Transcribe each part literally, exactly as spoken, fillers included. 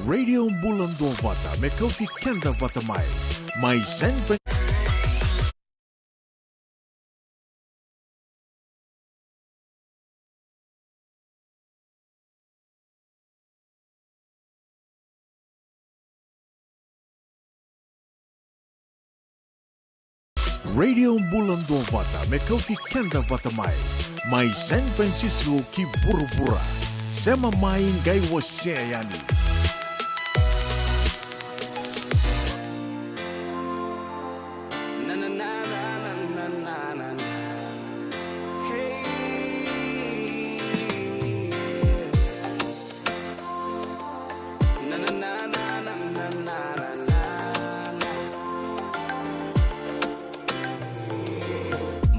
Radio Bula Duavata me kauti keda vata mai. Mai San Fran- Radio Bula Duavata me kauti keda vata mai. Mai San Francisco ki vuravura. Sema mai qai wasea yani.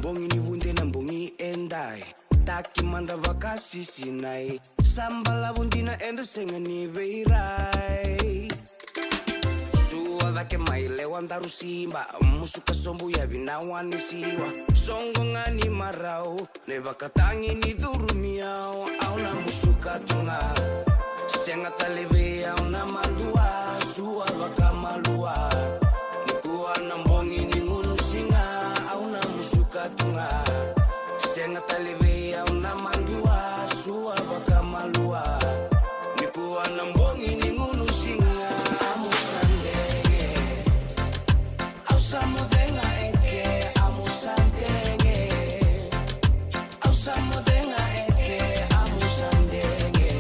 Bogi ni vude na bogi edai. Taki mada vakasisinai. Sa balavu dina eda sega ni veirai. Sua cake mai lewa daru siba. Musuka sobu yavi na wani siwa. Soqo ga ni marau. Na ivakatagi ni curumi au, au na musuka tu ga. Sega tale vei au na madua, sua vakamalua. Nikua na bogi ni gunu siga, au na musuka tu ga. Sega tale vei au na madua, sua vakamalua. Nikua na bogi ni gunu siga, amu sa dege. Au sa moce ga eke, amu sa dege. Au sa moce ga eke, amu sa dege.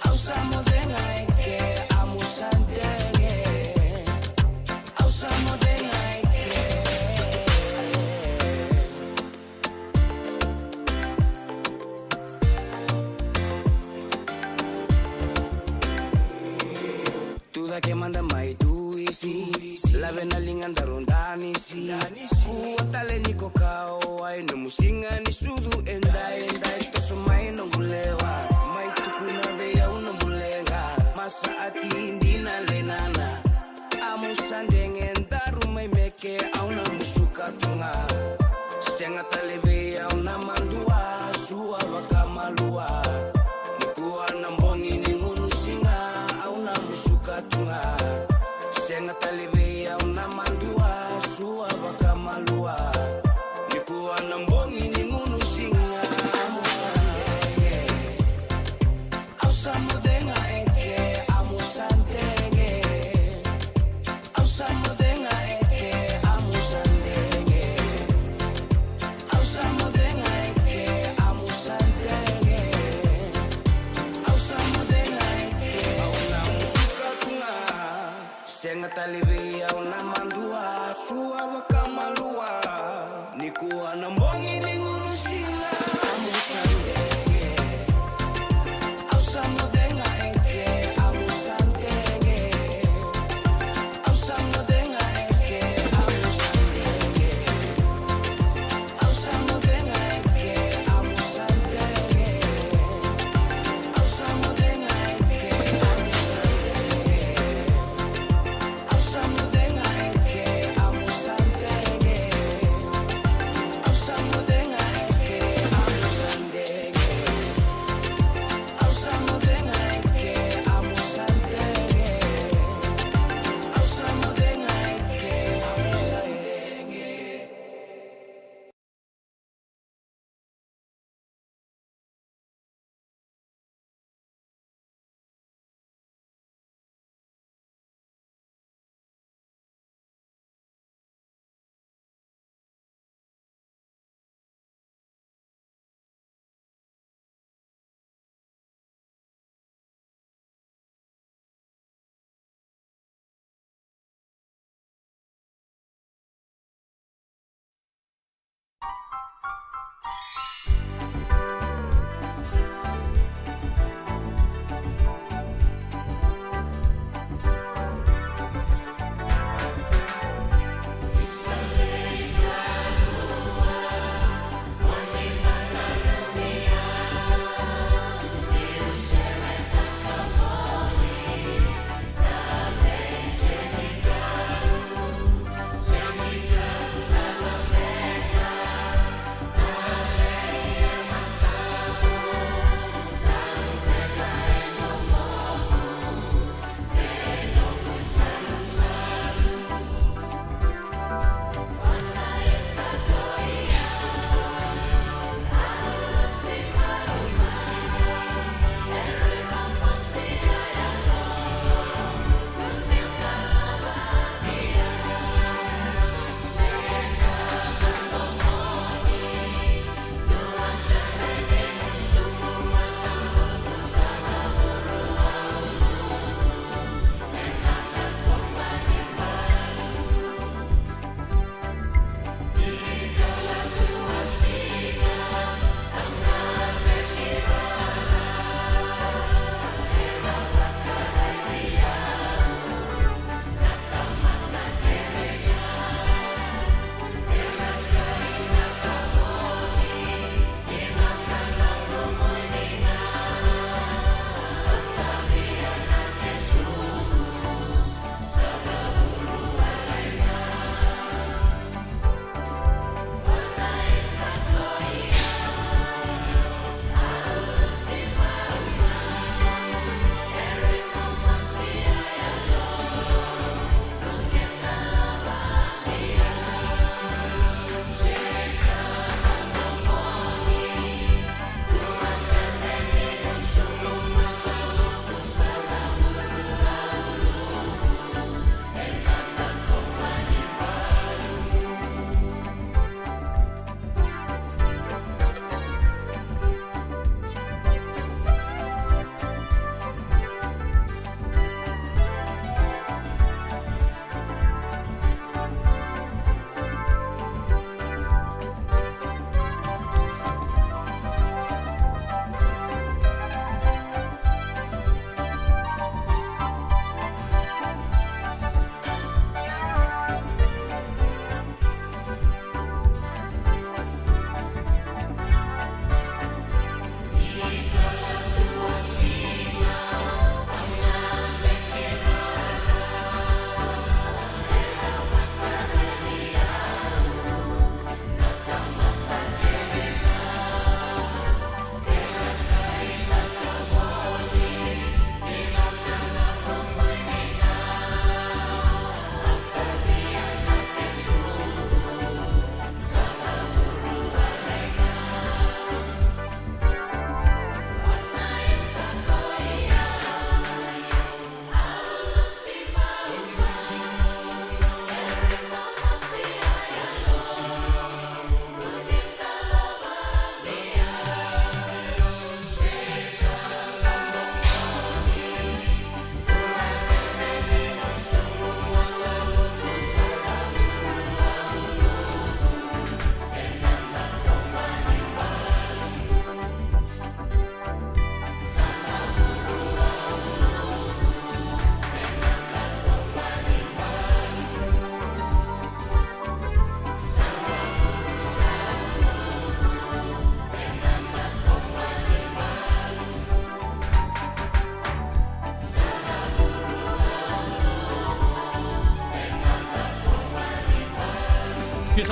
Au sa moce ga eke, amu sa dege. Au sa moce ga eke. Tu cake mada mai tu isi, lave na liga daru danisi. Kua tale ni ko kau, ai nomu siga ni sucu edai, edai toso mai noqu lewa. Mai tukuna vei au nomu leqa, masa ati dina lenana. Amu sa dege daru mai meke, au na musuka tu ga. Sega tale vei au na madua, sua vakamalua. Nikua na bogi ni gunu siga, au na musuka tu ga. Sega tale vei au na madua, sua vakamalua. Nikua na bogi ni gunu siga, amu sa dege. Au sa moce ga eke, amu sa dege. Au sa moce ga eke, amu sa dege. Au sa moce ga eke, amu sa dege. Au sa moce ga eke, au na musuka tu ga. Sega tale vei au na madua, sua vakamalua. Nikua na bogi ni gunu siga, amu sa dege. Au sa moce ga eke, amu sa dege. Au sa moce ga eke, amu sa dege. Au sa moce ga eke, amu sa dege. Au sa moce ga eke, amu sa dege. Au sa moce ga eke, amu sa dege. Au sa moce ga eke,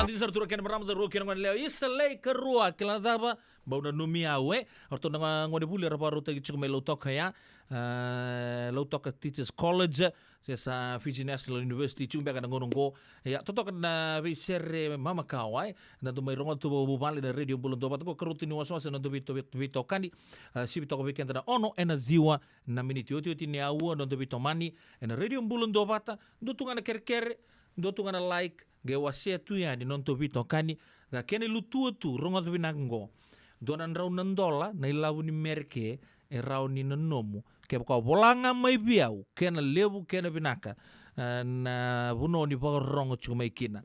Adi sara tura kena marama, rau kena gone lewa, isa lai karua, kila na cava, bau nanumi au, e. O ratou na gone vuli era vakarautaki tiko mai Lautoka ya, e, Lautoka Teachers College, se sa Fiji National University, tiko beka na gauna oqo. Ia, totoka na veisere mamakawa, e. Na dau mai rogoca tu vakavuvale na Radio Bula Duavata, ko karua tu ni wasewase na dau veito-, veito-, veitokani, e, sivi toka vei keda na ono ena ciwa na miniti. Otioti ni aua na dau veitomani ena Radio Bula Duavata, dua tu ga na kerekere, dua tu ga na like, qai wasea tu yani na nodatou veitokani, ka kena ilutua tu, rogoca vinaka qo. Dua na drau na dola na ilavo ni Merike e rawa ni na nomu. Kevaka o vola ga mai vei au, kena levu, kena vinaka, e, na vanua ni vakarorogo tiko mai kina.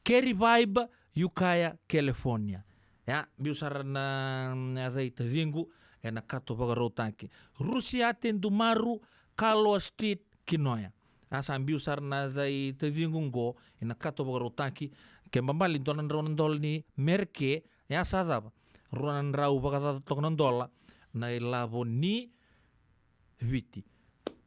Carrie Vibe, Ukiah, California. Ia, biu sara na, na yaca i taciqu, ena kato vakarautaki. Rusiate Dumaru, Kaloa Street, Kinoya. A sa biu sara na yaca i taciqu qo, ena kato vakarautaki. Ke babali dua na drau na dola ni Merike, ia sa cava? Rua na drau vakacaca toka na dola na ilavo ni Viti.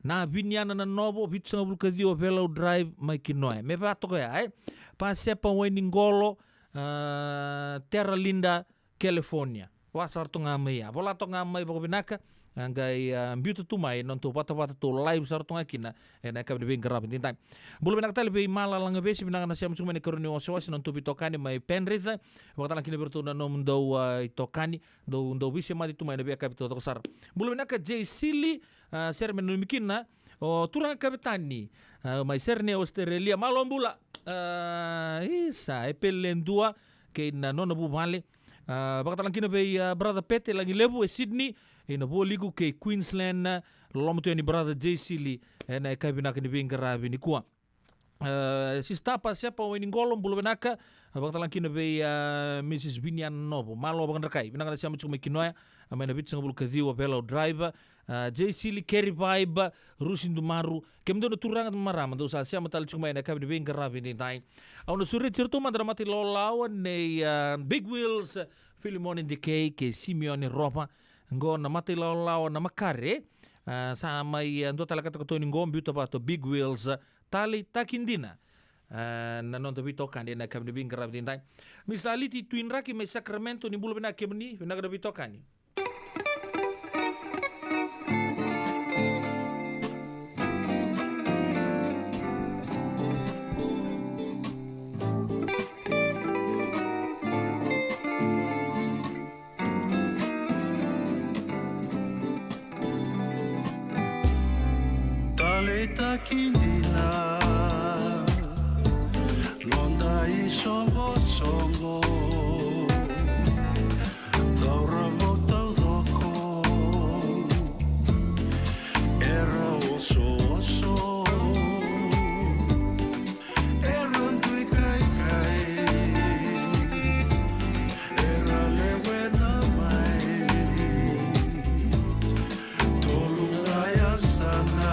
Na Viniana na Novo, vitusagavulu ka ciwa Velau Drive, mai Kinoya. Me vaka toka ya, e? Pasepa Wainiqolo, a, Terra Linda, California. Vaka sara toka ga mai ya. Vola toka ga mai vakavinaka, a, qai, a, biuta tu mai na nodatou vatavata, tou live sara toka ga kina ena yakavi ni veiqaravi edaidai. Bula vinaka tale vei Mala Lagavesi, vinaka na sema tiko mai ena ikarua ni wasewase na nodatou veitokani mai Penrith. Vakatalega kina vei iratou na nomudou, a, itokani. Dou, dou veisemati tu mai na veiyakavi taucoko sara. Bula vinaka Jay Sili, a, sere me nanumi kina o turaga Kavetani, a, mai Sydney, Australia. Malo bula. A, isa, e Pele Dua kei na nona vuvale. A, vakatalega kina vei, a, brother Pete Lagilevu e Sydney, ena Vualiku kei Queensland. Loloma tu yani brother Jay Sili ena yakavi vinaka ni veiqaravi nikua. E, Sista Pasepa Wainiqolo, bula vinaka. Vakatalega kina vei, a, Mrs Viniana Novo. Malo vakadrakai. Vinaka na sema tiko mai Kinoya, a, mai na vitusagavulu ka ciwa Velau Drive. A, Jay Sili, Carrie Vibe, Rusi Dumaru. Kemudou na turaga, marama, dou sa sema tale tiko mai ena yakavi ni veiqaravi edaidai. Au na sureti iratou mada na mata ilawalawa nei, a, Big Wheels, Filimoni Dekei kei Simione Rova. Qo na mata ilawalawa na makare. A, sa mai, a, dua tale ka toka tu yani qo, biuta vata o Big Wheels, a, Taleitaki Dina. A, na noda veitokani ena yakavi ni veiqaravi edaidai. Misa Aliti Tuidraki mai Sacramento, ni bula vinaka kemuni, vinaka na veitokani. Taleitaki dina, noda isoqosoqo, cauravou taucoko era osooso. Era dui kaikai, era lewena mai, tolu na yasana.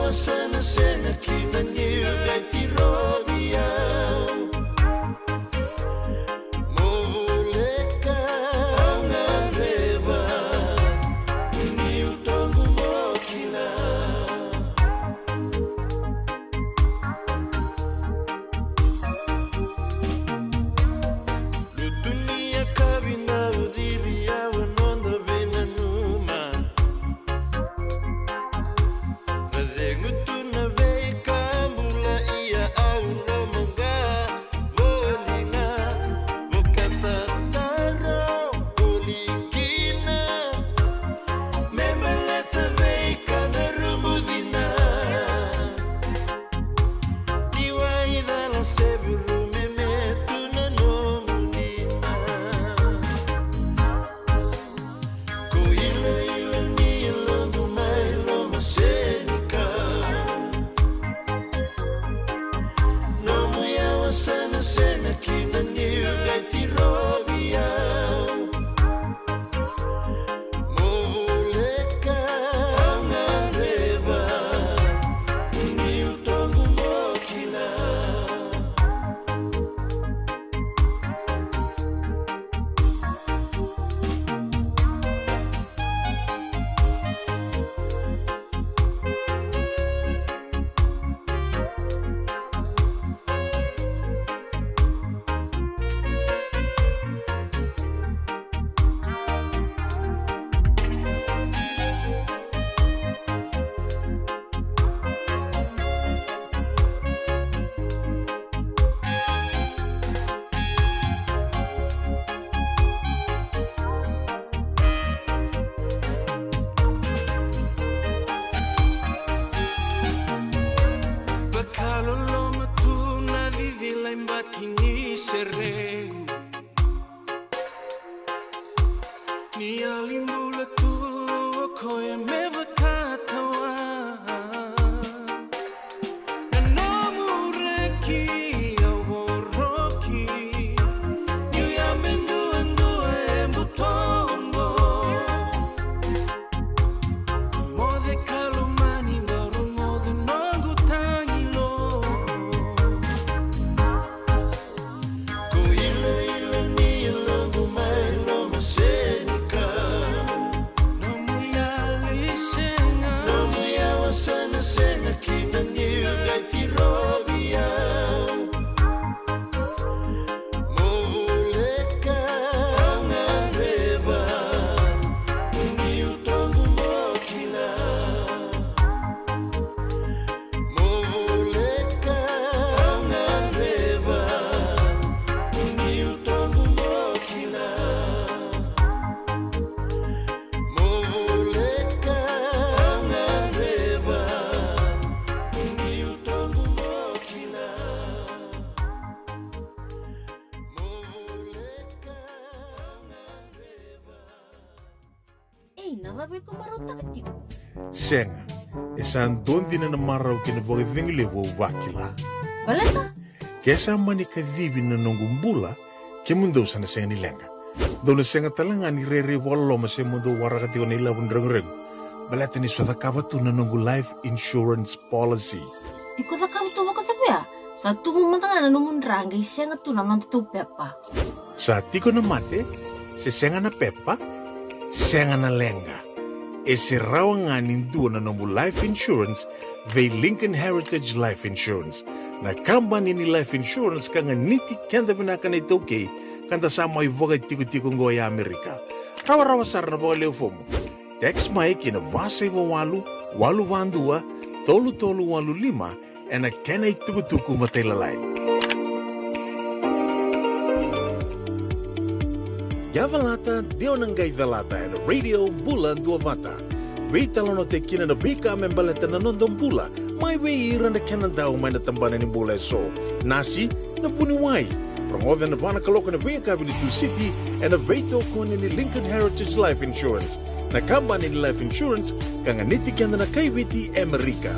Sa na sega kina ni vakaitirovi au. Mo voleka au gadreva, niu toqu mo kila. Lutu ni yakavi na uciri au e noda veinanuma. Vacegu tu na veika bula ia au lomaqa voli ga. Vakatataro voli kina me baleta veika daru bucina. Ni waicala se virume me tu na nomu dina. Ko ilaila ni yaloqu mai loma senikau. Nomu yawa sa na sega kina ni vakaitirovi au. Mo voleka au gadreva, niu toqu mo kila. Vakaloloma tu na cicila i baki ni serequ. Ni yali bula tu o koya me vakatawa. Na nomu reki au voroki. Niu yabe duadua e butoqo. Moce ka lomani, baro moce noqu tagilo. Ko ilaila ni yaloqu mai loma senikau. Nomu yali sega. Nomu yawa sa na sega kina ni vakaitirovi au. Mo voleka au gadreva, niu toqu mo kila. Mo voleka au gadreva, niu toqu mo kila. Mo voleka au gadreva, niu toqu mo kila. Mo voleka au gadreva. Ei, na cava iko marautaka tiko? Sega, e sa dua dina na marau kei na vakacegu levu au vakila. Baleta? Ke sa mani kacivi na noqu bula, kemudou sa na sega ni leqa. Dou na sega tale ga ni rairai vakaloloma se mo dou waraka tiko na ilavo ni reguregu. Baleta niu sa cakava tu na noqu life insurance policy. Iko cakava tu vakacava ya? Sa tubu mada ga na nomu dra qai sega tu na noda tou pepa. Sa tiko na mate, se sega na pepa, sega na leqa. E se rawa ga ni dua na nomu life insurance vei Lincoln Heritage Life Insurance. Na kabani ni life insurance ka ganiti keda vinaka na iTaukei, ka da sa mai vakatikotiko qo e Amerika. Rawarawa sara na vakalewe fomu. Text mai ki na va saiva walu, walu va dua, tolu tolu walu lima, ena kena itukutuku matailalai. Ia calata, dewa na qai calata ena Radio Bula Duavata. Veitalanoataki kina na veika me baleta na noda bula, mai vei ira na kena dau mai na tabana ni bula eso. Nasi, na vuniwai. Rogoca ena va na kaloko ena veiyakavi ni Tusiti, ena veitokoni ni Lincoln Heritage Life Insurance. Na kabani ni life insurance ka ganiti keda na kai Viti e Amerika.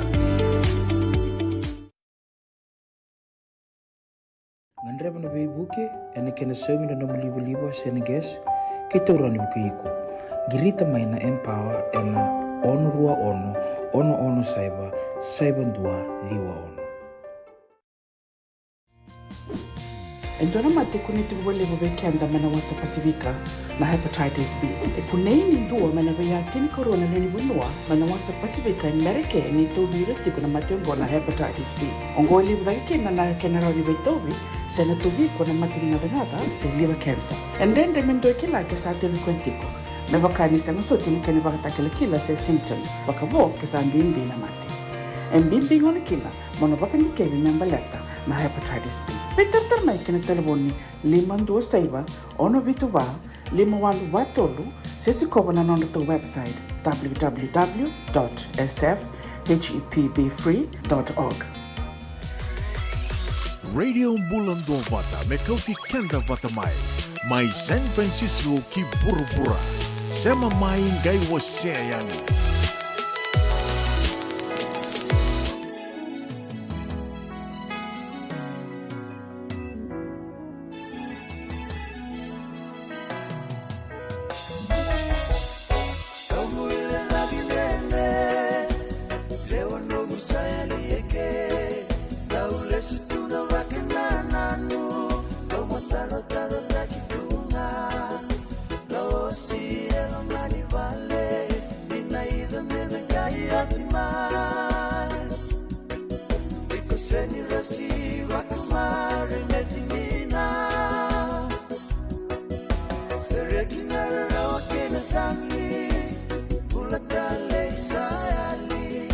Gadreva na veivuke ena kena saumi na nomu livaliva se na gas, kei taura ni vukei iko. Qirita mai na Empower ena ono rua ono, ono ono saiva, saiva dua ciwa ono. E dua na mate e kunei tiko vakalevu vei keda mai na wasa Pasifika na hepatitis B. E kunei ni dua mai na veiya tinikarua na lewe ni vanua mai na wasa Pasifika e Merika ni tauvi ira tiko na mate oqo na hepatitis B. Oqo e levu cake kina na kena rawa ni veitauvi se na tauvi iko na mate ni gacagaca se liver cancer. E dredre me dua e kila ke sa tauvi koya tiko, me vaka ni sega soti ni kena ivakatakilakila se symptoms, vakavo ke sa bibi na mate. E bibi gona kina mo na vakadikevi me baleta na hepatitis B. Veitaratara mai ki na talevoni lima dua saiva, ono vitu va, lima walu va tolu, se sikova na nodratou website, w w w dot s f h e p b free dot org. Radio Bula Duavata me kauti keda vata mai, mai San Francisco ki vuravura. Sema mai, qai wasea yani. Seni rasi vakamari me tinina. Sereki na rarawa kei na tagi. Bula tale i sa yali.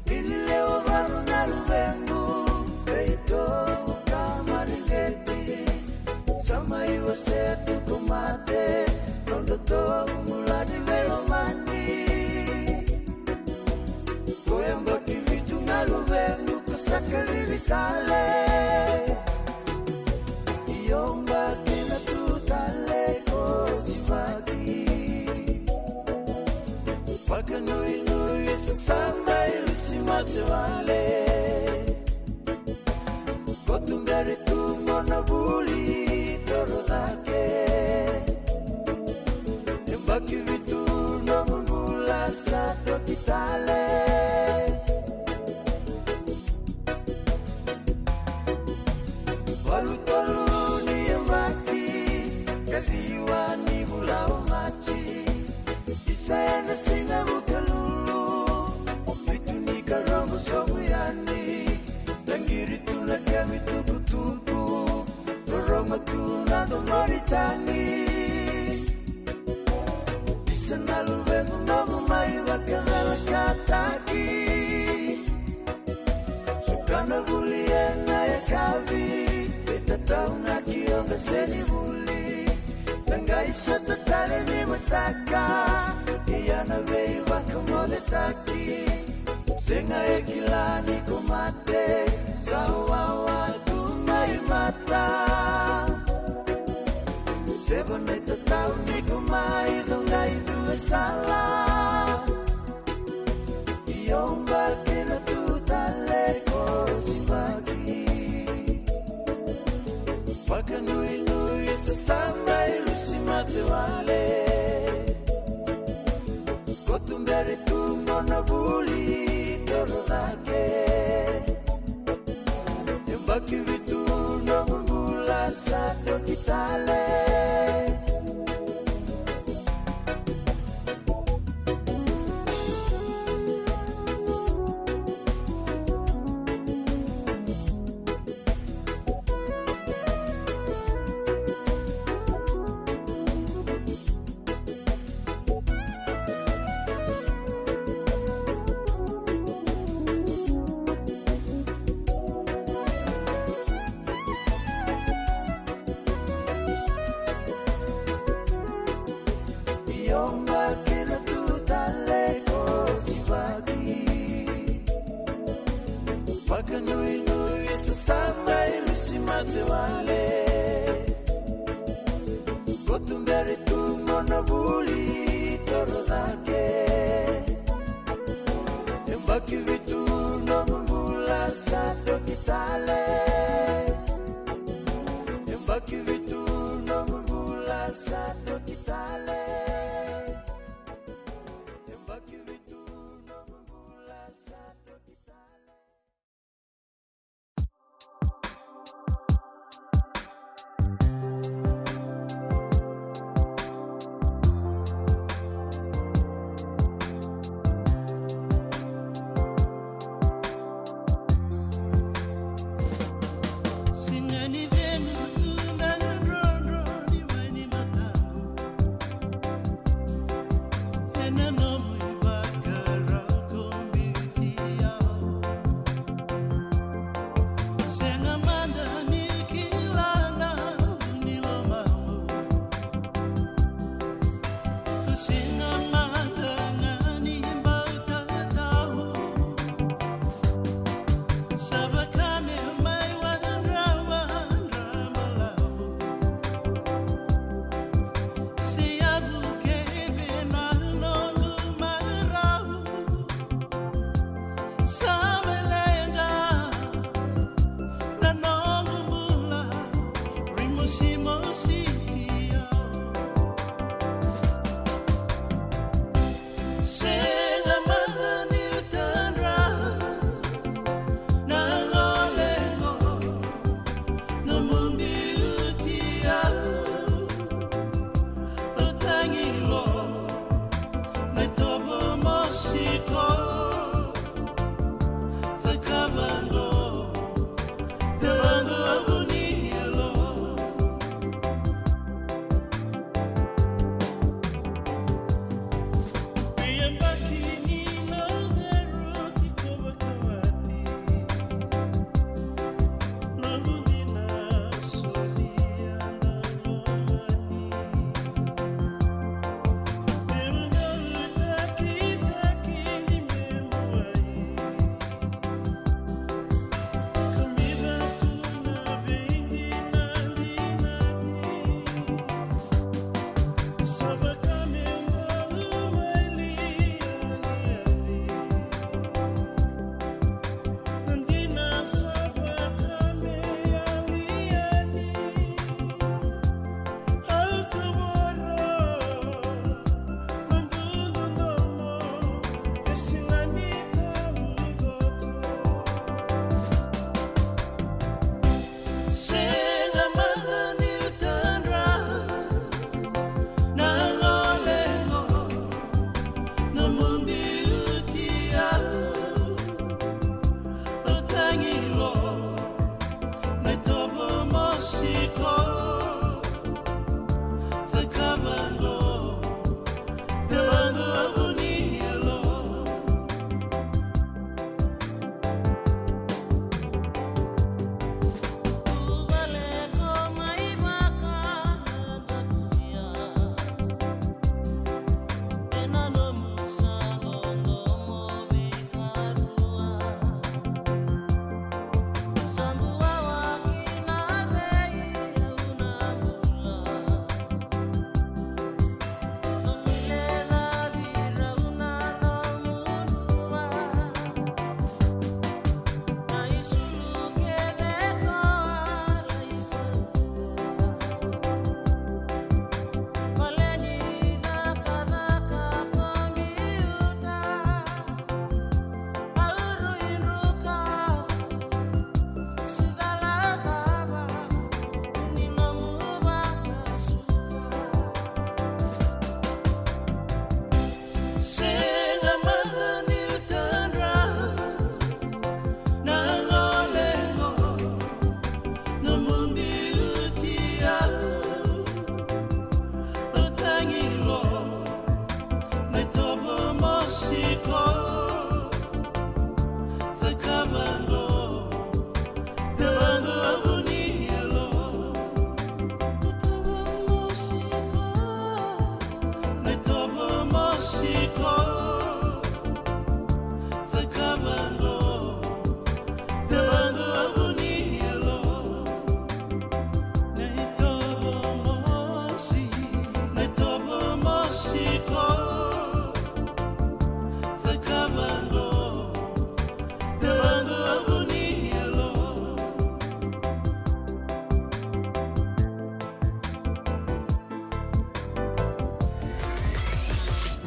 Ni lewa valu na luvequ. Veitou ka mareqeti. Sa mai wasea tu ko mate. Nodratou bula ni veilomani. Ko yabaki vitu na luvequ ko sa kacivi tale. Io, yabaki na tu tale ko sivaki. Vakanuinui sa saba i lusi mate wale. Ko tuberi tu mo na vuli toro cake. Yabaki vitu nomu bula sa toki tale. Valu tolu ni yabaki ka ciwa ni vula o Maji. Isa ena siga Vukelulu. Vitu ni karogo sobu yani. Taqiri tu na kemi tukutuku. Rorogo tu na domoni tagi. Isa na luvequ nomu mai vakalalakataki. Suka na vuli ena yakavi. Veitatau na kioqa seni vuli. Taqai sota tale ni mataka. Ia na veivakamocetaki. Sega e kila ni ko mate. Sa wawa tu mai mata. Seva na itatau ni ko mai coqai dua sala. Io, yabaki na tu tale ko sivaki. Vakanuinui sa saba i lusi mate wale. Ko tuberi tu mo na vuli toro cake. Yabaki vitu nomu bula sa toki tale. Io, yabaki na tu tale ko sivaki. Vakanuinui sa saba i lusi mate wale. Ko tuberi tu mo na vuli toro cake. Yabaki vitu nomu bula sa toki tale. Yabaki vitu nomu bula sa toki tale. Yabaki vitu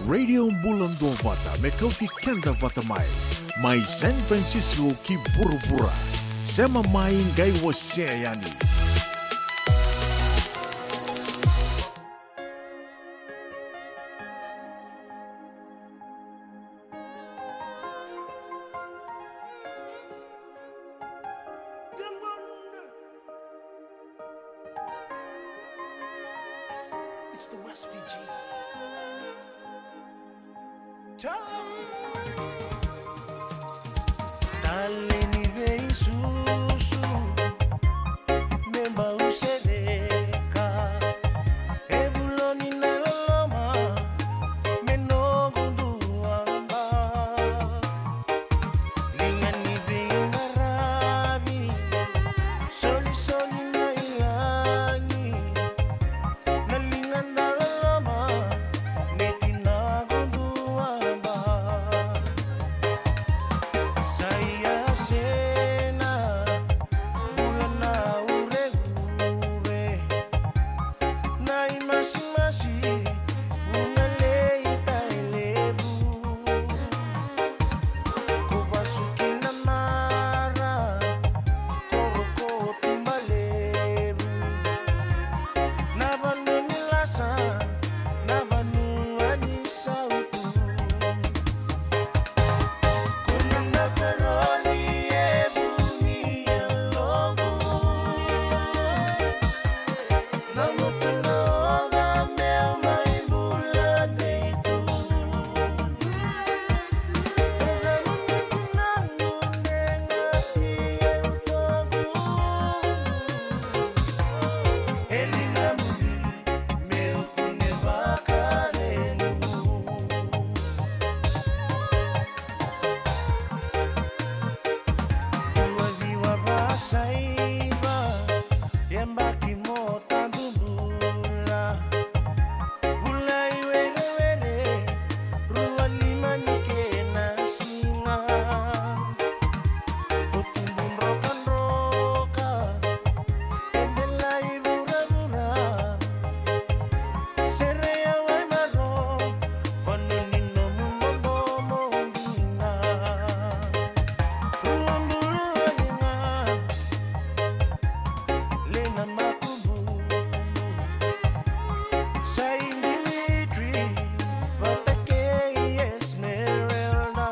Radio Bula Duavata me kauti keda vata mai, mai San Francisco ki vuravura. Sema mai, qai wasea yani. It's the West Fiji. Tale ni veisusu me bau sereka, e vuloni na loloma me noqu duaba. Liga ni veiqaravi, solisoli na ilagi, na liga da loloma me tinaku duaba. Sa ia sena bula na ureure, na imasimasi, bula lei tai levu. Ko vasu ki na mara, ko roko tuba levu. Na vanua ni lasa, na vanua ni sautu. Ko na makaroni e vu ni yaloqu. Na motu na oca meu mai bula nei tu. Dua ciwa va saiva, yabaki mo tadu bula. Vula i werewere, rua lima ni kena siga. O tubu drokadroka, e delai vuravura. Sereia Waimaro, vanua ni nomu dodomo dina. Rua bulu o liga, Lena Makubu, Saint Dimitri, vata kei Esmeralda.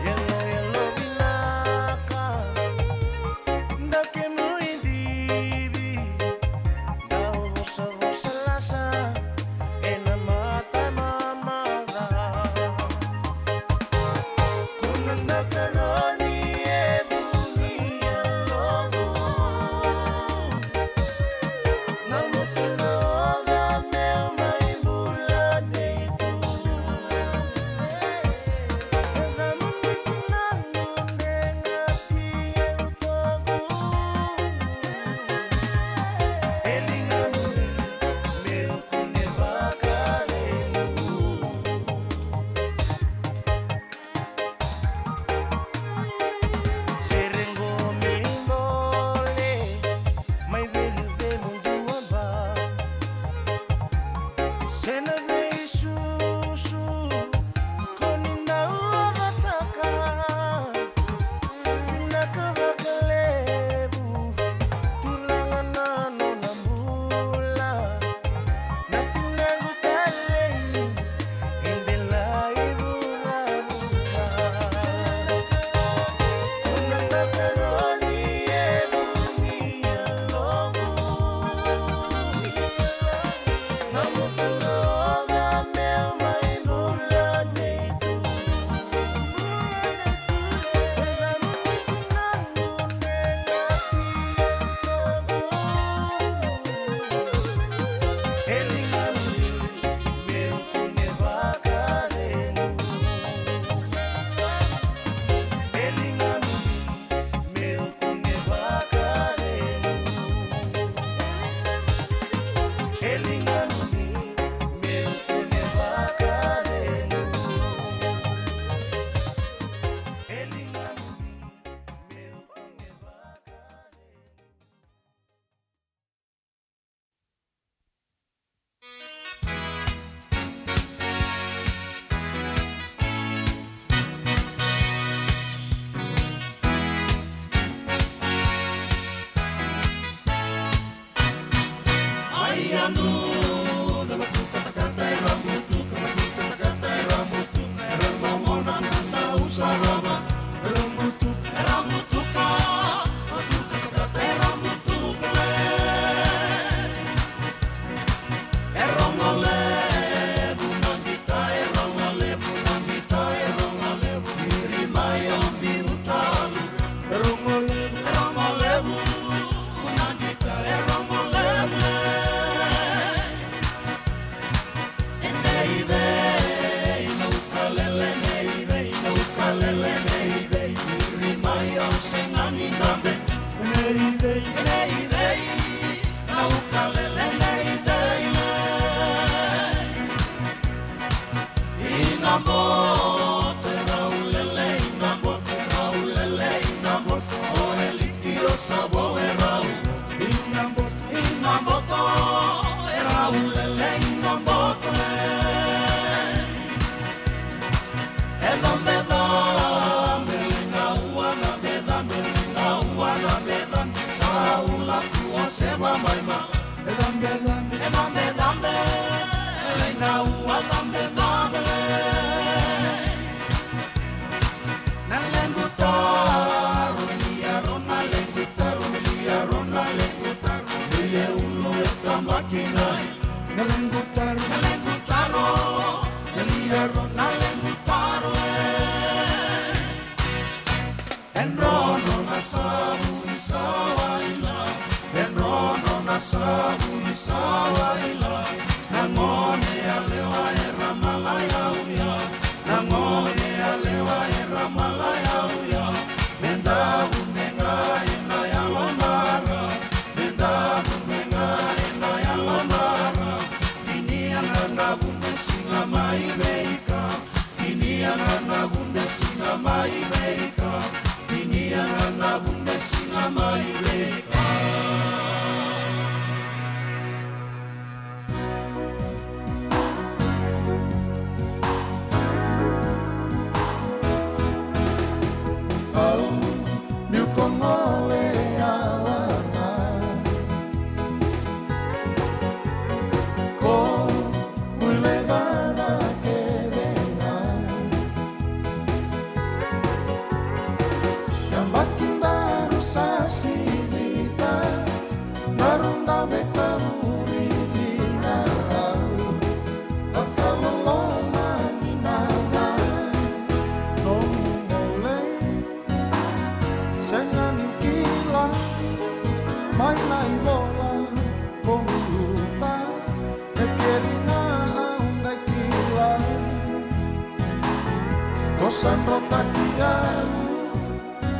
Yalo, yalo vinaka, da kemu i divi, da vosa, vosa lasa, ena mata mamaca. Ko na makaroni e vu ni yaloqu. Na motu na oca meu mai bula nei tu. Sega ni dabe. Nei cei, nei cei, na uka lele nei cei le. Ina boto e rau lele, ina boto e rau lele, ina boto o Eliki o Savo e rau. Ina boto, ina boto e rau lele, ina boto e. E cabe, cabe, leqa ua, cabe, cabe, leqa ua, cabe, cabe, sa ula tu o Seva mai ma. E cabe, cabe, e cabe, cabe, leqa ua, cabe, cabe. Na lequ taro, Lia Rona, lequ taro, Lia Rona, lequ taro. Lia ulu e tabaki nai. Na lequ taro, na lequ taro, na Lia Rona, na lequ taro e. E drono na savu i Sawaila, e drono na savu i Sawaila. Na gone yalewa era malai au ya, na gone yalewa era malai au ya. Me da vunega ena yalodra, me da vunega ena yalodra. Tinia ga na vune siga mai veika, tinia ga na vune siga mai veika, tinia ga na vune siga mai veika. Au, niu ko gole au a na. Ko, mui le vava kece ga. Yabaki daru sa sivita. Daru dau veitauri liga au, vakaloloma ni nana. Nomu gole, sega niu kila, mai na ivola ko luta, e keri ga au qai kila. Ko sa drotaki au,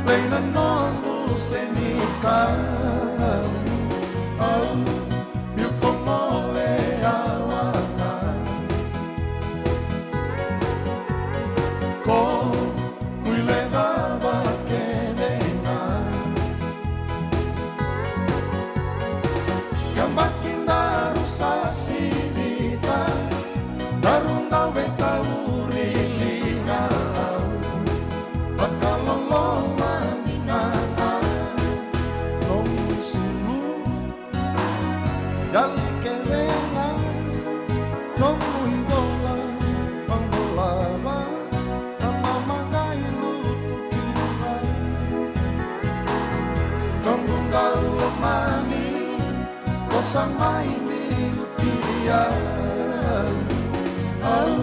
vei na noqu senikau. Au, niu ko gole au a na. Ko, mui le vava kece ga. Yabaki daru sa sivita. Daru dau veitauri liga au, vakaloloma ni nana. Nomu sulu, yali kece ga, nomu ivola, vakaloloma, na mama qai lutu kina. Nomu dau lomani, ko sa mai biuti au, au,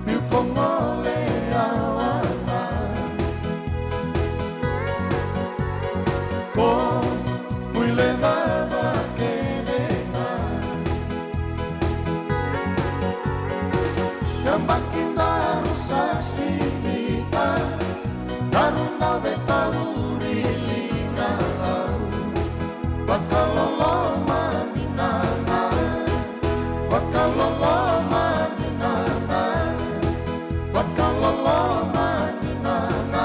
niu ko gole au a na. Ko, mui le vava kece ga. Yabaki daru sa sivita. Daru dau veitauri liga au, vakaloloma ni nana, vakaloloma ni nana, vakaloloma ni nana,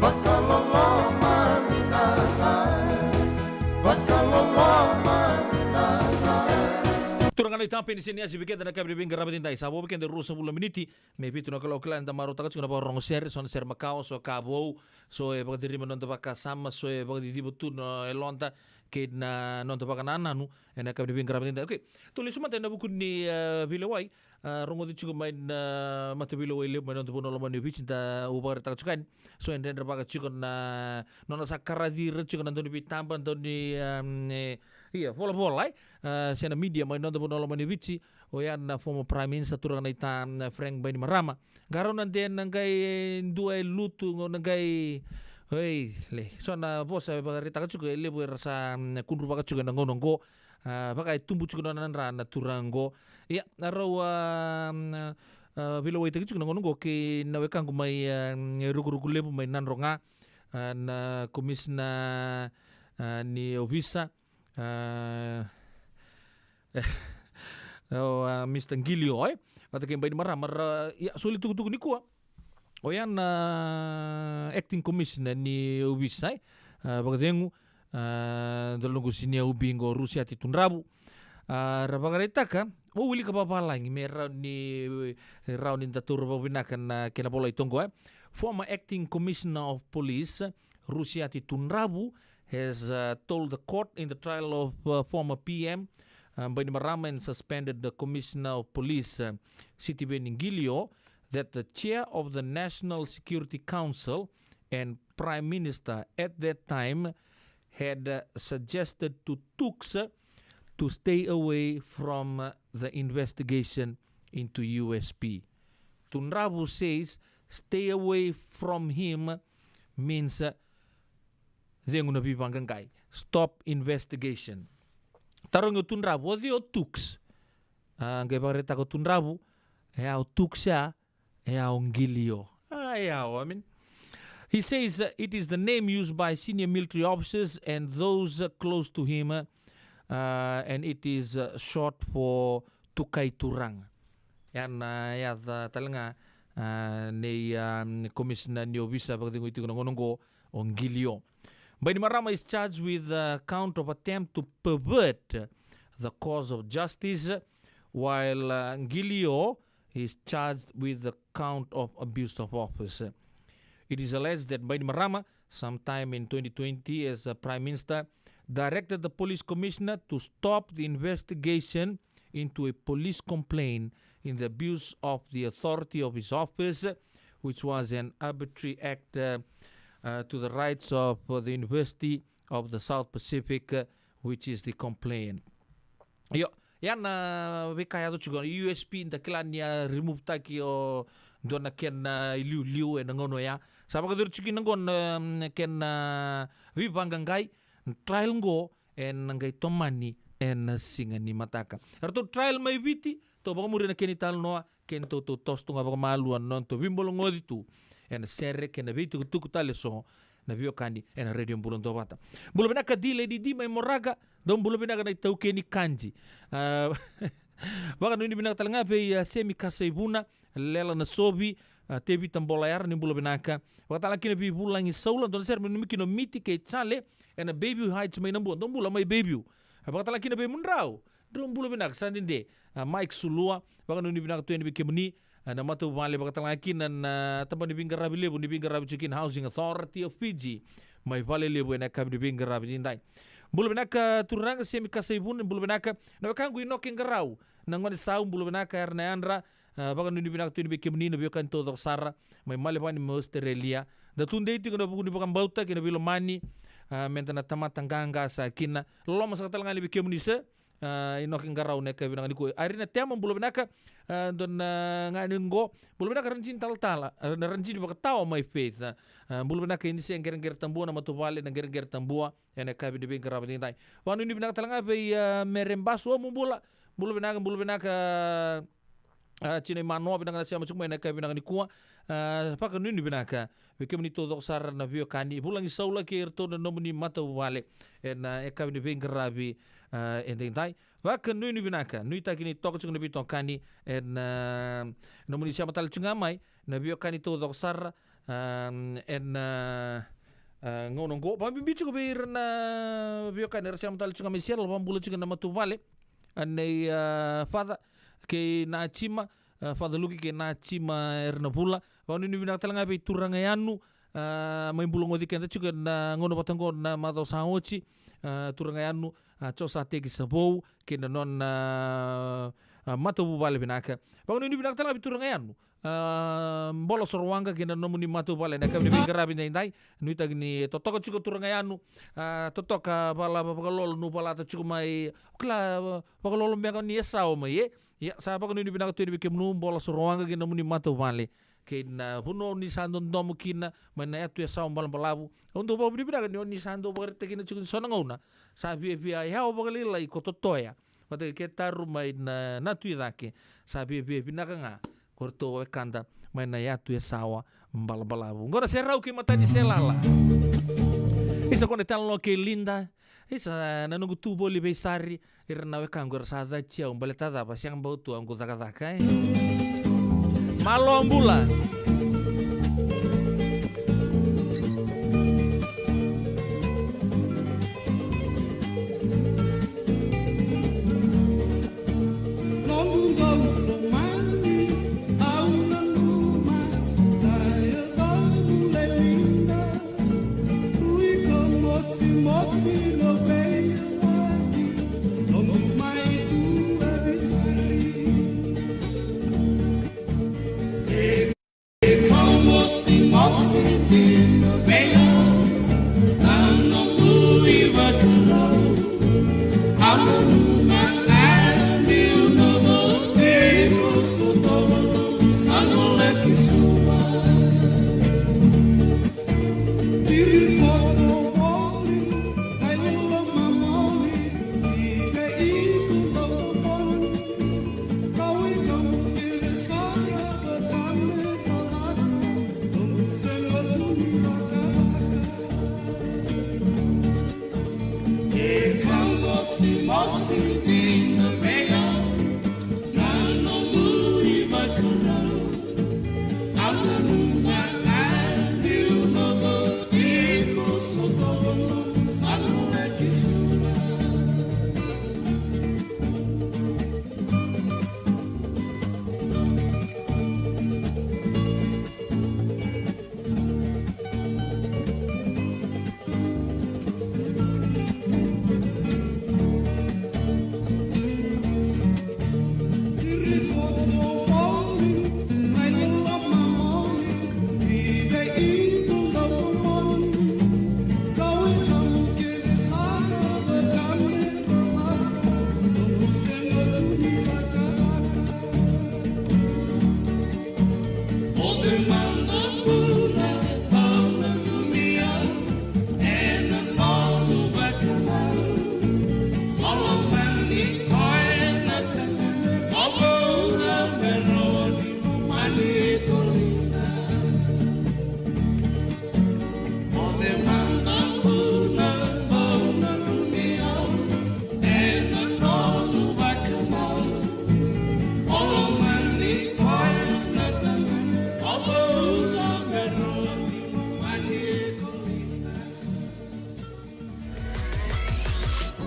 vakaloloma ni nana, vakaloloma ni nana. Turaga na itapenisiani, a si vei keda na kavi ni veiqaravi edaidai, sa vo vei keda ruasagavulu na miniti me vitu na kaloko. Kila eda marautaka tiko na vakarorogo sere, so na sere makawa, so ka vou, so e vakaciri mai na noda vakasama, so e vakaciciva tu na yaloda kei na noda vakanananu ena yakavi ni veiqaravi edaidai. Okay, tou lesu mada ena vuku ni, e, veilewai, e, rogoci tiko mai na mataveilewai levu mai na noda vanua lomani o Viti, da u vakaraitaka tiko yani. So e dredre vaka tiko na nona sa karaci ira tiko na dau ni veitaba, dau ni, e, e, ia, volavola, e, e, se na media mai na noda vanua lomani o Viti, oya na former Prime Minister, turaga na ita, na Frank Bainimarama. Qarauna de na qai dua e lutu, qo na qai, oi, le, so na vosa e vakaraitaka tiko e levu era sa, mm, kudruvaka tiko ena gauna qo. A, vaka e tubu tiko na nona dra na turaga qo. Ia, a rau, a, mm, a, veilewaitaki tiko na gauna qo kei na wekaqu mai, a, mm, e Rukuruku Levu mai Nadroga. a, na komisina, a, ni ovisa, a, o, a, Mr Gilio, e? Vata kei Bainimarama, ra, ia, soli tukutuku nikua. Oya na acting commissioner ni ovisa, e? A, vakacegu, a, dau loqu sinia ubi qo Rusiati Tudravu. A, ra vakaraitaka, au wilika vavalagi me rawa ni, rawa ni da taura vakavinaka na kena volai toqo, e? Former acting commissioner of police, Rusiati Tudravu, has, uh, told the court in the trial of, uh, former P M, uh, Bainimarama and suspended the commissioner of police, uh, Sitiveni Gilio, that the chair of the National Security Council and Prime Minister at that time had, uh, suggested to Tuks to stay away from, uh, the investigation into U S P. Tudravu says stay away from him means, uh, cegu na veivaqaqai. Stop investigation. Tarogi o Tudravu, o cei o Tuks? A, qai vakaraitaka o Tudravu, e a o Tuks ya, e a o Gilio. A, e a o, I mean. He says, uh, it is the name used by senior military officers and those, uh, close to him, uh, and it is, uh, short for Tukai Turaga. Ya na, ya na yaca tale ga, uh, nei, um, komisina ni ovisa vakacegui tiko na gauna oqo, o Gilio. Bainimarama is charged with the count of attempt to pervert the course of justice, while, uh, Gilio is charged with the count of abuse of office. It is alleged that Bainimarama, sometime in twenty twenty as a Prime Minister, directed the police commissioner to stop the investigation into a police complaint in the abuse of the authority of his office, which was an arbitrary act, uh, uh, to the rights of, uh, the University of the South Pacific, uh, which is the complainant. Io, ya na veika yaco tiko, U S P da kila ni a remove taki o dua na kena iliuliu ena gauna oya. Sa vakacuru tiko kina qo na, mm, kena veivaqaqai, na trial qo ena qai tomani ena siga ni mataka. Eratou trial mai Viti, tou vakamuri ena kena italanoa, kena tou, tou toso tu ga vakamalua na nodatou veibologoci tu ena sere kei na veitukutuku tale eso na veiwekani ena Radio Bula Duavata. Bula vinaka D Lady D mai Moraga, dou bula vinaka na itaukei ni kaji. A, vakanuinui vinaka tale ga vei, a, Semi Kasaivuna, Lela Nasovi, a, Tevita Bolayara, ni bula vinaka. Vakatale kina vei Vulagi Saula, dou na sere mai Numikino Miti kei Jale ena Bayview Heights mai Nabua, dou bula mai Bayview. A, vakatale kina vei Mudrau, drau bula vinaka, sa dede. A, Mike Sulua, vakanuinui vinaka tu yani vei kemuni, a, na matavuvale, vakatale ga kina na tabana ni veiqaravi levu ni veiqaravi tiko kina, Housing Authority of Fiji, mai Valelevu ena yakavi ni veiqaravi edaidai. Bula vinaka turaga Semi Kasaivuna, bula vinaka na wekaqu Inoke Qarau, na gone sau, bula vinaka era na yadra, a, vakanuinui vinaka tu yani vei kemuni na veiwekani taucoko sara mai Malevani mai Australia. Da tudei tiko ena vuku ni vakabauta kei na veilomani, a, meda na tamata qaqa saka kina. Loloma saka tale ga yani vei kemuni sir, a, Inoke Qarau ena yakavi vinaka nikua. Irina Tema, bula vinaka, a, dua na gone qo, bula vinaka Ranjini Talatala, a, na Ranjini Vakatawa mai Faith, a, bula vinaka Inise Qereqeretabua, na matavuvale na Qereqeretabua ena yakavi ni veiqaravi edaidai. Vakanuinui vinaka tale ga vei, a, Mere Basu, o mo bula, bula vinaka, bula vinaka, a, Tina Imanoa, vinaka na sema tiko mai ena yakavi vinaka nikua. A, vakanuinui vinaka vei kemuni taucoko sara na veiwekani, Vulagi Saula kei iratou na nomuni matavuvale ena yakavi ni veiqaravi, a, edaidai. Vakanuinui vinaka, nuitaki ni toka tiko na veitokani ena, a, nomuni sema tale tiko ga mai na veiwekani taucoko sara, a, ena, a, gauna oqo. Vakabibi tiko vei ira na veiwekani era sema tale tiko ga mai Seattle, vakabula tiko na matavuvale, a, nei, a, Father kei Najima, a, Father Luki kei Najima era na vula. Vakanuinui vinaka tale ga vei turaga Yanu, a, mai bula goci keda tiko ena gauna vata oqo na macawa sa oti, a, turaga Yanu, a, Josateki Savou kei na nona, a, matavuvale vinaka. Vakanuinui vinaka tale ga vei turaga Yanu, a, Bola Sorowaqa kei na nomuni matavuvale ena yakavi ni veiqaravi edaidai. Nuitaki ni totoka tiko turaga Yanu, a, totoka valava vakalolo, nu valata tiko mai, o kila, a, vakalolo beka ni e sawa mai, e? Ia, sa vakanuinui vinaka tu yani vei kemunu, Bola Sorowaqa kei na nomuni matavuvale kei na vanua o ni sa dodomo kina mai na yatu e sawa balabalavu. Au dau vakavinavinaka ni o ni sa dau vakaraitaka kina tiko ni so na gauna sa viavia yawa vakalailai ko Totoya vata kei Ketaru mai na, na Tui Cake. Sa viavia vinaka ga ko ratou wekada mai na yatu e Sawa, Balabalavu. Qo na serau kei Matani Selala. Isa, ko na italanoa kei Lida. Isa, na noqu tu voli vei Sari. Ira na wekaqu era sa cati au, baleta cava? Sega bau tu au qu cakacaka, e? Malo bula.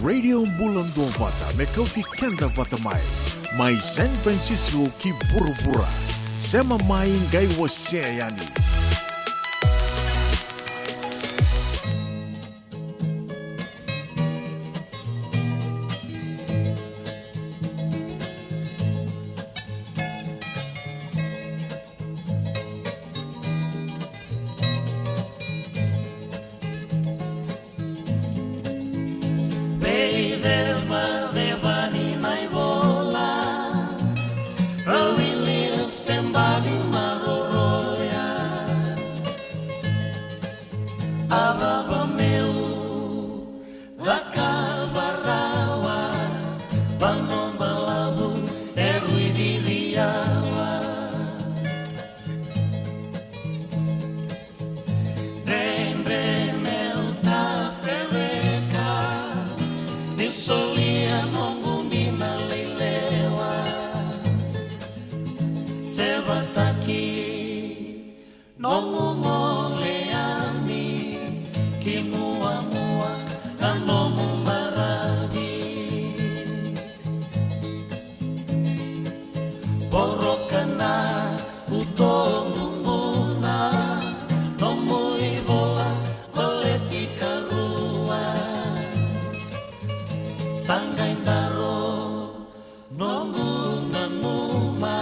Radio Bula Duavata, me kauti keda vata mai. Mai San Francisco ki vuravura. Sema mai, qai wasea yani. Veicevaceva ni na ivola, rau i liu se baci maroroya. A cava meu cakava rawa, vanua balavu e rui ciriawa. Dredre meu tasereka, niu solia noqu dina lailewa. Sevataki nomu gole yani, ki muamua na nomu maravi. Voroka na uto guguna, nomu ivola baleti karua. Sa qai daro noqu nanuma,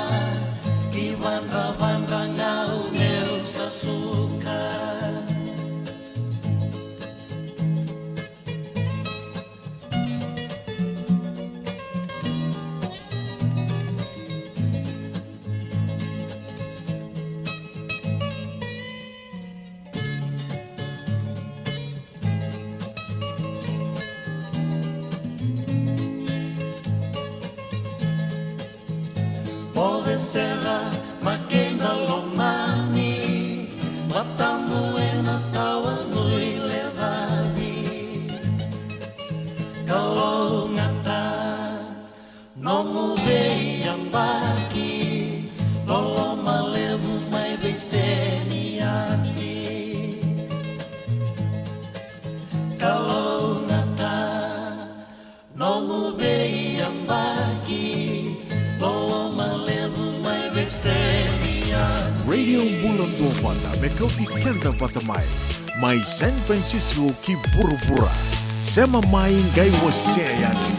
ki vadravadra ga au meu sa suka. O Vesera, Makena, lomani, vatamu ena tawa nui lecavi. Kalougata, nomu veiyabaki, loloma levu mai veiseniasi. Kalougata, nomu veiyabaki, loloma levu mai veiseniasi. Radio Bula Duavata, me kauti keda vata mai. Mai San Francisco ki vuravura. Sema mai qai wasea yani.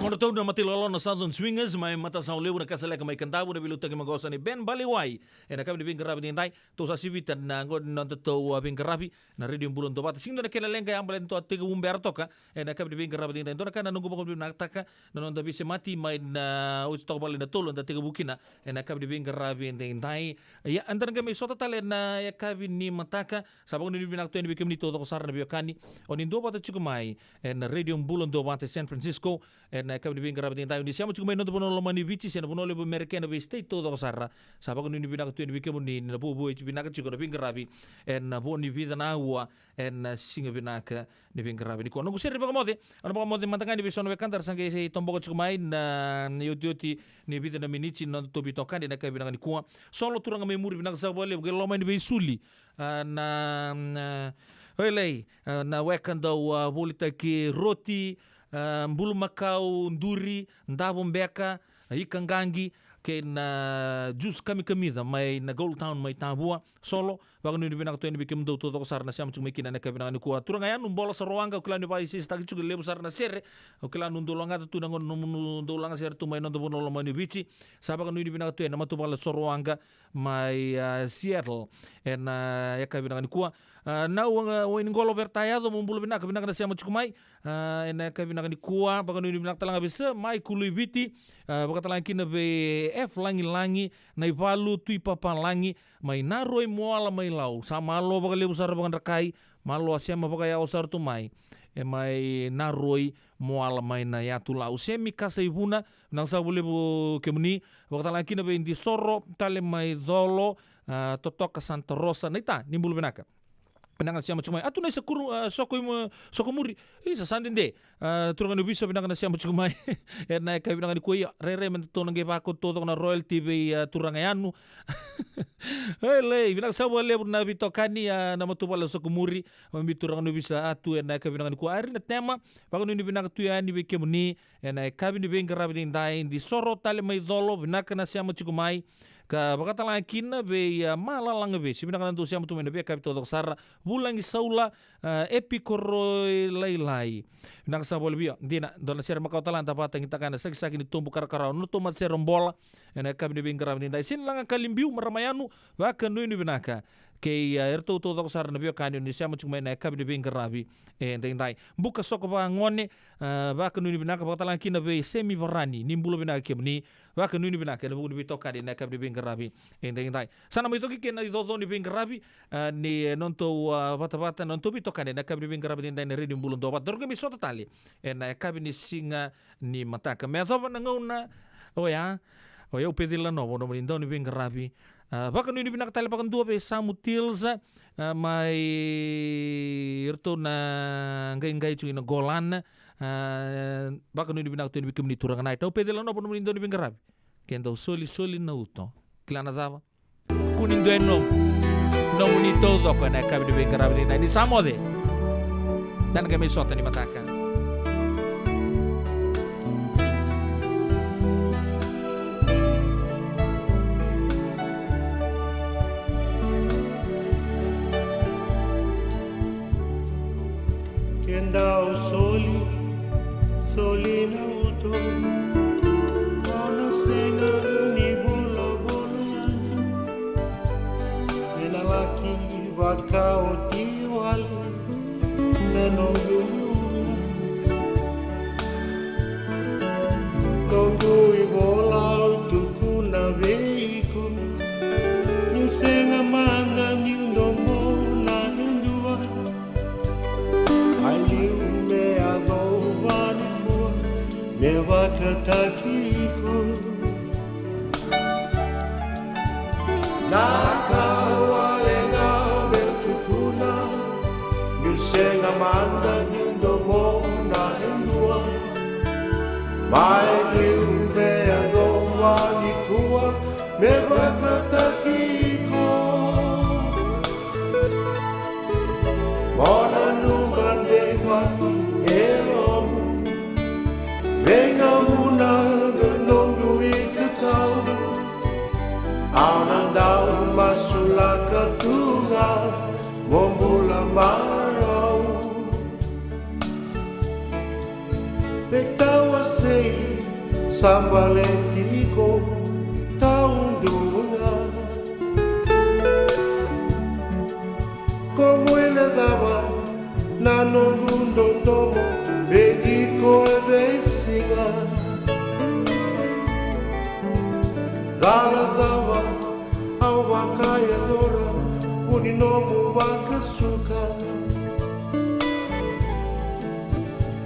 Ratou na Matailoloma na Southern Swingers mai Matasawa Levu, na Kasaleka mai Kadavu, na veiliutaki maqosa ni Ben Balewai. Ena yakavi ni veiqaravi edaidai, tou sa sivita na qo na nodatou, a, veiqaravi na Radio Bula Duavata. Sega ni dua na kena leqa, baleta ni tou a tekivu bera toka. Ena yakavi ni veiqaravi edaidai, dua na ka na noqu vakavinavinakataka na noda veisemati mai na, a, oti toka vale na tolu eda tekivu kina ena yakavi ni veiqaravi edaidai. Ia, eda na qai mai sota tale ena yakavi ni mataka. Sa vakanuinui vinaka tu yani vei kemuni taucoko sara na veiwekani o ni duavata tiko mai ena Radio Bula Duavata e San Francisco, ena yakavi ni veiqaravi edaidai. O ni sema tiko mai na noda vanua lomani Viti se na vanua levu Merika ena vei state taucoko sara. Sa vakanuinui vinaka tu yani vei kemuni ni na vuavuai vinaka tiko na veiqaravi ena vo ni vica na aua ena siga vinaka ni veiqaravi nikua. Noqu sere ni vakamoce, au na vakamoce mada ga yani vei so na wekada era sa qai se toboka tiko mai na, na iotioti ni vica na miniti na nodatou veitokani ena yakavi vinaka nikua. Solo, turaga mai muri, vinaka saka vakalevu, qai loma yani vei Suli. A, na, na, oilei, a, na weka dau, a, volitaki roti, a, bulumakau, duri, davo beka, a, ikaqaqi, kei na juice kamikamica mai na Gold Town mai Tavua. Solo, vakanuinui vinaka tu yani vei kemudou taucoko sara na sema tiko mai kina ena yakavi vinaka nikua. Turaga Yanu, Bola Sorowaqa, au kila ni vakaisisitaki tiko, levu sara na sere. Au kila ni dou lagata tu na gauna nomudou laga sere tu mai na noda vanua lomani Viti. Sa vakanuinui vinaka tu yani na matavuvale Sorowaqa mai, a, Seattle ena, a, yakavi vinaka nikua. A, Nau, a, Wainiqolo Veratayaco, mo bula vinaka, vinaka na sema tiko mai, a, ena yakavi vinaka nikua. Vakanuinui vinaka tale ga vei Sir Mai Kuluiviti, a, vakatale ga kina vei F Lagilagi, Naivalu Tuipapalagi mai Naroi, Moala mai Lau. Sa malo vakalevu sara vakadrakai, malo a sema vakayawa sara tu mai e mai Naroi, Moala mai na yatu Lau. Semi Kasaivuna, vinaka saka vakalevu kemuni. Vakatale ga kina vei Disoro tale mai Colo, a, Totoka Santa Rosa. Naita, ni bula vinaka. Vinaka na sema tiko mai. A tu na isa kuru, a, soko i mu-, soko muri. Isa sa dede. A, turaga ni Ovisa, vinaka na sema tiko mai ena yakavi vinaka nikua. Ia, rairai me datou na qai vakau taucoko na royalty vei, a, turaga Yanu. Oilei, vinaka saka vakalevu na veitokani, a, na matavuvale Sokomuri. Mai vei turaga ni Ovisa, a, tu ena yakavi vinaka nikua. Ari na Tema, vakanuinui vinaka tu yani vei kemuni ena yakavi ni veiqaravi edaidai. Disoro tale mai Colo, vinaka na sema tiko mai. Ka vakatale ga kina vei, a, Malalaga Vesi, vinaka na dou sema tu mai na veiyakavi taucoko sara. Vulagi Saula, a, Epikoroi Lailai, vinaka saka vakalevu. Dina, dua na sere makawa tale ga da vakatagitaka ena sakisaki ni tobu karakarawa na nodatou matasere o Bola ena yakavi ni veiqaravi edaidai. Sini Laga Kalibiu, Marama Yanu, vakanuinui vinaka. Kei, a, eratou taucoko sara na veiwekani o ni sema tiko mai na yakavi ni veiqaravi edaidai. Buka Soko Vagone, a, vakanuinui vinaka, vakatale ga kina vei Semi Varani, ni bula vinaka kemuni, vakanuinui vinaka ena vuku ni veitokani ena yakavi ni veiqaravi edaidai. Sa na mai coki kei na icoco ni veiqaravi, a, ni, e, nodatou, a, vatavata, nodatou veitokani ena yakavi ni veiqaravi edaidai na Radio Bula Duavata. Daru qai mai sota tale ena yakavi ni siga ni mataka. Me yacova na gauna oya, o yau Peceli Lanovo, nomuni dau ni veiqaravi. A, vakanuinui vinaka tale vakadua vei Samu Tils, a, mai iratou na qaiqai tu ina Golan. A, vakanuinui vinaka tu yani vei kemuni turaga. Naita, o Peceli Lanovo, nomuni dau ni veiqaravi. Ke dau solisoli na uto. Kila na cava? Kua ni dua e nomu. Nomuni taucoko ena yakavi ni veiqaravi edaidai. Ni sa moce. Da na qai mai sota ni mataka. Ke dau soli, soli na uto, o na sega ni volavola yani. Me na laki vakaoti wale na noqu liuliu. Noqu ivola au tukuna vei iko, niu sega mada niu domona e dua. Mai liu me yacova nikua, me vakataki iko. Na ka wale ga meu tukuna, niu sega mada niu domona e dua. Mai liu me yacova nikua, me vakataki iko. Mo nanuma dei vatu e lomu, veigauna na noqu itatau. Au na dau masulaka tu ga mo bula marau. Veitawasei sa baleti iko taudua ga. Ko guilecava na noqu dodomo vei iko e veisiga. Cala cava au vakayacora, vu ni nomu vakasuka.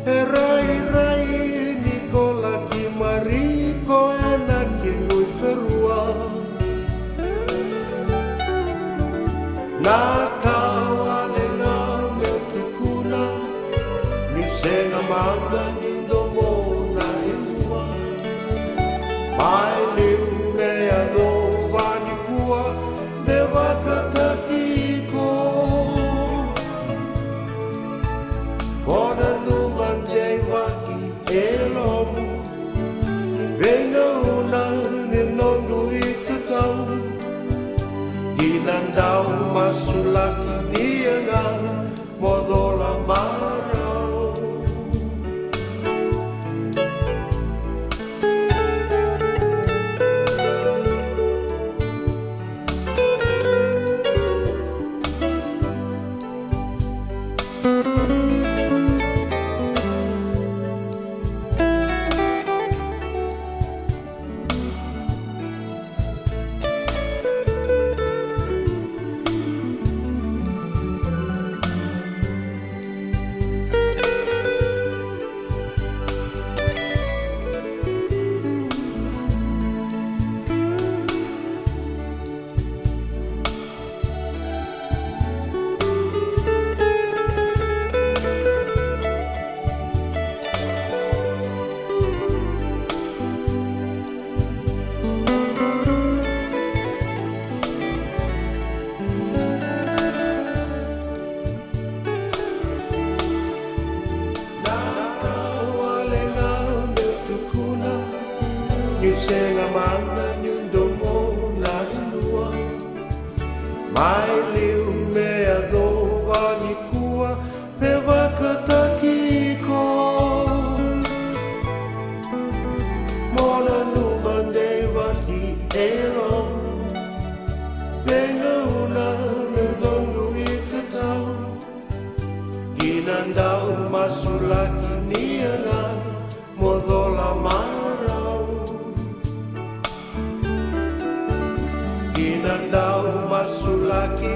E rairai ni ko laki mariko ena kemu ikarua. Na ka wale ga meu tukuna, niu sega mada ni domo na ilua. Mai liu me yacova nikua, me vakataki iko. Mo nanuma deivaki e lomamu, veigauna ni noqu itatau. Dina dau masulaki ni yaga, mo cola marau. Na ka wale ga meu tukuna, niu sega mada niu domo na ilua. Mai liu me yacova nikua, me vakataki iko. Mo nanuma deivaki e lomamu, veigauna ni noqu itatau. Dina dau masulaki ni yaga, mo cola marau. Dina dau masulaki